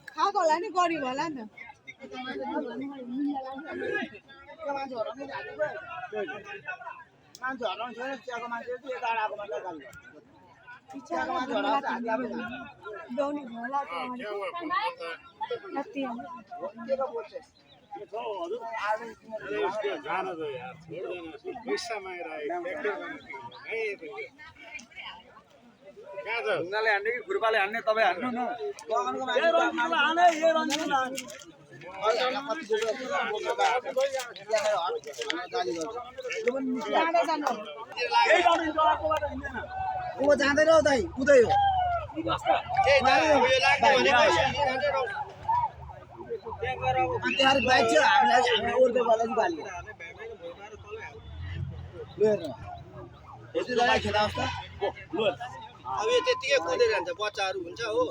खाएको होला नि गरिब होला नि उनीहरूले हान्ने कि खुर्पाले हान्ने तपाईँ हान्नु न जाँदैन हौ दाइ उतै हो बाइक छ हामीलाई ओर्दै गर्दा चाहिँ बाली यति लगाइ खेला अवस्था अब यो त्यतिकै कुदै जान्छ बच्चाहरू हुन्छ हो